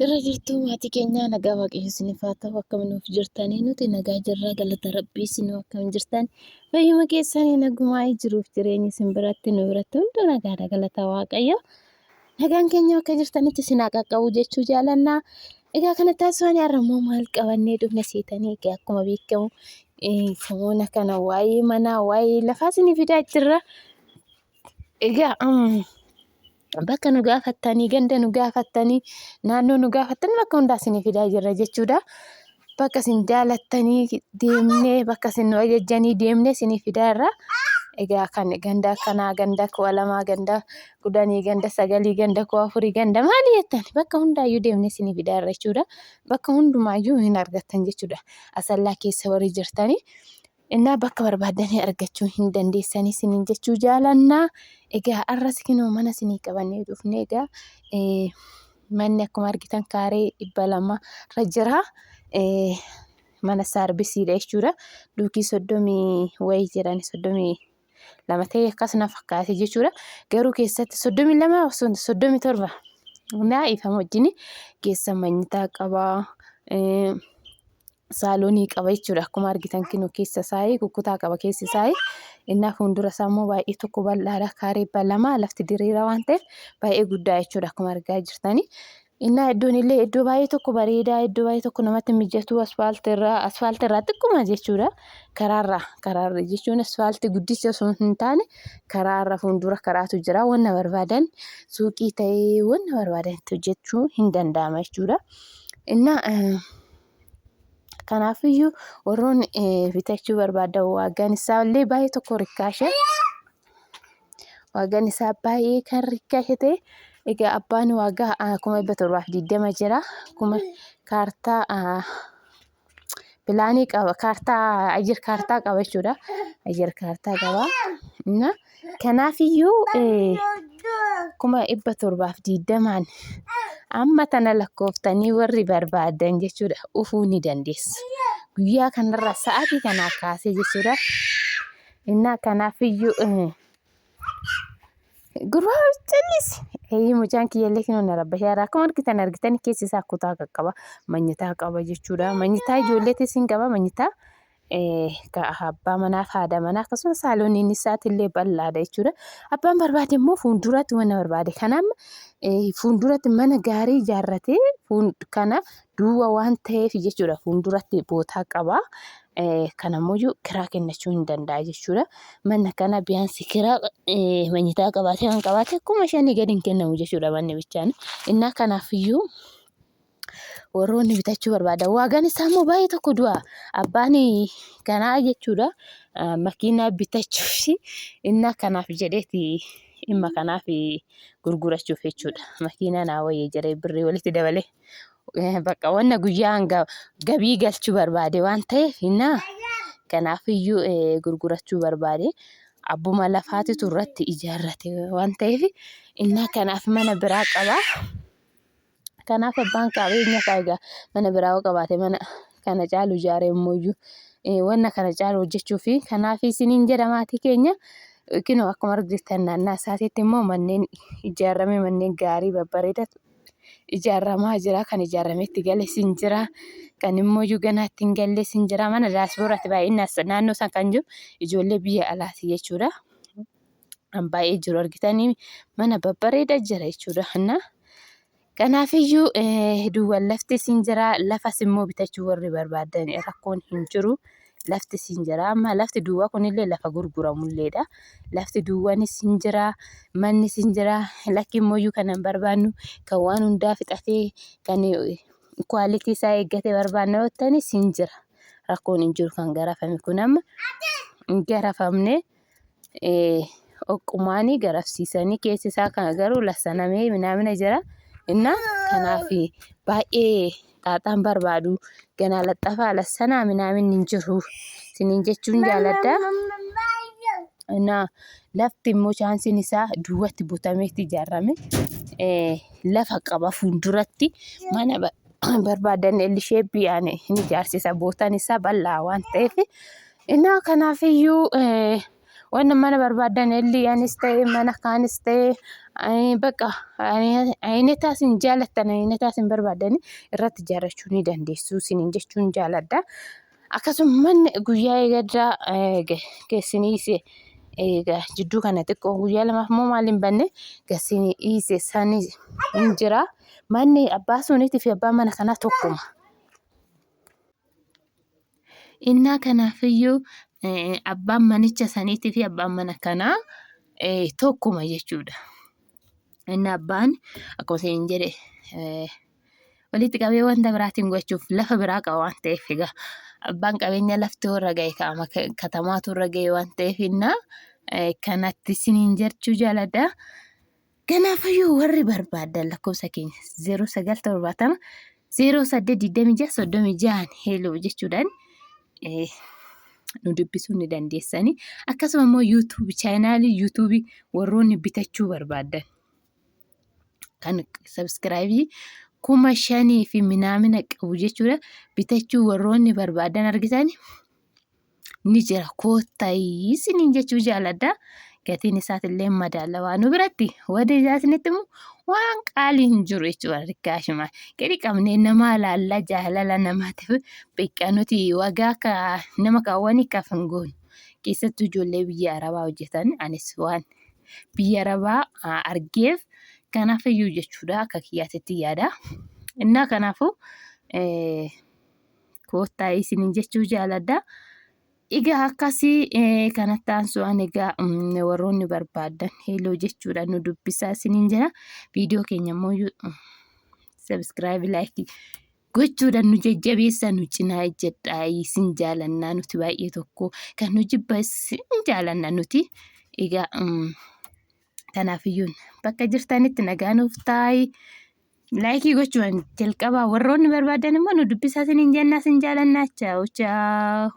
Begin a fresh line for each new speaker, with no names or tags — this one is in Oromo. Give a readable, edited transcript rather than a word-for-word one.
Irra jirtuu maatii keenyaa, nagaa Waaqayyo isiniif haa ta'u. Akkam nuuf jirtanii? Nuti nagaa jirra, galata Rabbii. Isinuu akkam jirtan? Fayyuma keessanii? Nagumaa jiruuf jireenyi isin biratti, nu biratti hundi nagaadha, galata Waaqayyo. Nagaan keenya bakka jirtanitti isin haa qaqqabu jechuu jaalannaa. Egaa kana taasisanii har'a immoo maal qabannee dhufne seetanii? Egaa akkuma beekamu samoona kana waa'ee manaa, waa'ee lafaa isinii fidaa jirra. Egaa bakka nu gaafattanii, ganda nu gaafattanii, naannoo nu gaafattanii, bakka hundaa isinii fidaa jirra jechuudha. Bakka isin jaalattanii deemnee, bakka isin nu ajajjanii deemnee isinii fidaa jirra. Egaa kan ganda akkanaa, ganda 2000, ganda 10, ganda 9, ganda 4000, ganda maali jettan, bakka hundaayyuu deemnee isinii fidaa jirra jechuudha. Bakka hundumaayyuu hin argattan jechuudha. Asallaa keessa warri jirtanii. Innaa bakka barbaaddanii argachuu hin dandeessanii isiniin jechuu jaalannaa. Egaa arras kinoo mana isinii qabannee dhufne. Egaa manni akkuma argitan kaaree 200 irra jira. Mana saarbisiidha jechuudha. Luukii soddomii wayii jedhani, 32 ta'e akkas na fakkaate jechuudha. Garuu keessatti 32 osoo 37 naa ifama wajjin keessa manyitaa qabaa. Saaloonii qaba jechuudha. Akkuma argitan kinoo keessa isaa kukkutaa qaba keessi isaa. Innaa fuuldura isaa immoo baay'ee tokko bal'aadha. Kaaree 200, lafti diriiraa waan ta'eef baay'ee guddaa jechuudha akkuma argaa jirtani. Innaa iddoon illee iddoo baay'ee tokko bareedaa, iddoo baay'ee tokko namatti mijatu, asfaaltii irraa xiqquma jechuudha. Karaarraa, karaarra jechuun asfaaltii guddicha osoo hin taane karaarra fuuldura karaatu jira. Wanna barbaadan suuqii ta'ee wanna barbaadan itti hojjechuu hin danda'ama jechuudha. Innaa kanaafiyyuu warroonni bitachuu barbaadan, waagaan isaa illee baay'ee tokko rikkaasha. Waagaan isaa baay'ee kan rikkaasha ta'e. Egaa abbaan waagaa 720,000 jira. Kuma kaartaa pilaanii qaba. Kaartaa ajir kaartaa qaba jechuudha. Ajir kaartaa qaba. Innaa kanaafiyyuu 720,000n amma tana lakkooftanii warri barbaadan jechuudha ufuu ni dandeessu. Guyyaa kanarraa sa'aatii kanaa kaasee jechuudha. Innaa kanaafiyyuu gurbaa callisi. Eeyyii, mucaan kiyyallee kinoo na rabbashaa. Akkuma argitan argitanii keessi isaa kutaa qaqqaba. Manyitaa qaba jechuudha. Manyitaa ijoolleetis hin qaba. Manyitaa abbaa manaa fi haadha manaa, akkasumas saalooniin isaatillee bal'aadha jechuudha. Abbaan barbaade immoo fuulduratti mana barbaade. Kanaaf fuulduratti mana gaarii ijaarratee, kana duwwaa waan ta'eef jechuudha, fuulduratti bootaa qaba. Kanammoo kiraa kennachuu hin danda'a jechuudha. Mana kana biyaansi kiraa manyitaa qabaatee waan qabaate 5,000 gadi hin kennamu jechuudha manni bichaan. Innaa kanaafiyyuu warroonni bitachuu barbaadan, waagaan isaa immoo baay'ee tokko du'a. Abbaan kanaa jechuudha makiinaa bitachuuf, innaa kanaaf jedheeti dhimma kanaaf gurgurachuuf jechuudha. Makiinaa naa wayya jedhee birrii walitti dabalee bakka wanna guyyaa hanga gabii galchuu barbaade waan ta'eef, innaa kanaafiyyuu gurgurachuu barbaade. Abbuma lafaatitu irratti ijaarrate waan ta'eef, innaa kanaaf mana biraa qaba. Kanaaf abbaan qabeenya isaa egaa mana biraa yoo qabaate, mana kana caalu ijaaree immoo wanna kana caalu hojjechuu fi kanaaf isiniin jedha maatii keenya. Kinoo akkuma argitan naannaa isaatiitti immoo manneen ijaarame, manneen gaarii babbareedatu ijaaramaa jira. Kan ijaaramee itti gales hin jira. Kan immoo iyyuu ganaa itti hin galles hin jira. Mana daaspooraatti baay'inaan naannoo isaan kan jiru ijoollee biyya alaati jechuudha. Kan baay'ee jiru argitanii mana babbareeda jira jechuudha. Innaa kanaafiyyuu duwwaan lafti siin jira. Lafas immoo bitachuu warri barbaadan rakkoon hin jiru. Lafti siin jira. Amma lafti duwwaa kunillee lafa gurguramulleedha. Lafti duwwaanis hin jira. Mannis hin jira. Lakki immoo kana hin barbaannu, kan waan hundaa fixatee, kan quality isaa eeggate barbaanna yoo ta'anis hin jira. Rakkoon hin jiru. Kan garafame kun amma hin garafamne, oqqumaanii garafsiisanii, keessi isaa kana garuu lassanamee minaamina jira. Innaa kanaaf baay'ee xaaxaan barbaadu, ganaa laxxafaa lassanaa minaaminni hin jiru isiniin jechuun jaaladha. Innaa lafti immoo chaansiin isaa duwwatti butameetti ijaarame, lafa qaba, fuulduratti mana barbaadan ishee biyyaan hin ijaarsisa, bootaan isaa bal'aa waan ta'eef. Innaa kanaafiyyuu Wanna mana barbaadan elliyaanis ta'e mana kaanis ta'e bakka ayinataa isin jaalattan ayinataa isin barbaadan irratti ijaarrachuu ni dandeessu isiniin jechuun jaaladha. Akkasuma manni guyyaa eegaddaa keessinii egaa jidduu kana xiqqoo guyyaa lamaaf moo maal hin banne gasinii dhiise sani hin jira. Manni abbaa suniitii fi abbaan mana kanaa tokkuma. Innaa kanaafiyyuu abbaan manicha saniitii fi abbaan mana kanaa tokkuma jechuudha. Inni abbaan akkuma isin jedhe walitti qabee wanta biraatiin gochuuf lafa biraa qaba waan ta'eef egaa abbaan qabeenya lafti irra ga'e kaama katamaatu irra ga'e waan ta'eef innaa kanatti isiniin jechuu jaaladha. Kanaafayyuu warri barbaadan lakkoofsa keenya 0970 0826 36 heloo jechuudhaan nu dubbisuu ni dandeessani. Akkasuma immoo yuutuubii chaayinaalii yuutuubii warroonni bitachuu barbaadan kan sabiskiraayibii 5000 fi minaamina qabu jechuudha. Bitachuu warroonni barbaadan argitan ni jira koottayii isiniin jechuu jaaladha. Gatiin isaatillee madaalawaa nu biratti wada isaa isinitti himu waan qaalii hin jiru jechuudha rikkaashuma. Gadi qabnee namaa laallaa jaalala namaatiif beekaa nuti wagaa ka nama kaawwanii kaf hin goonu. Keessattuu ijoollee biyya arabaa hojjetan anis waan biyya arabaa argeef kanaaf iyyuu jechuudha akka kiyyaatitti yaada. Innaa kanaafuu koottaa isiniin jechuu jaaladha. Egaa akkasii kanatti aansuudhaan egaa warroonni barbaadan heloo jechuudha nu dubbisaa isiniin jira. Viidiyoo keenya immoo sabiskiraayibii laayikii gochuudhaan nu jajjabeessaa nu cinaa ejjedhaa isin jaalannaa nuti baay'ee tokko kan nu jibba isin jaalanna nuti. Egaa kanaafiyyuu bakka jirtanitti nagaa nuuf taa'i. Laayikii gochuudhaan jalqabaa warroonni barbaadan immoo nu dubbisaa isiniin jennaa isin jaalannaa. Chaawu chaawu.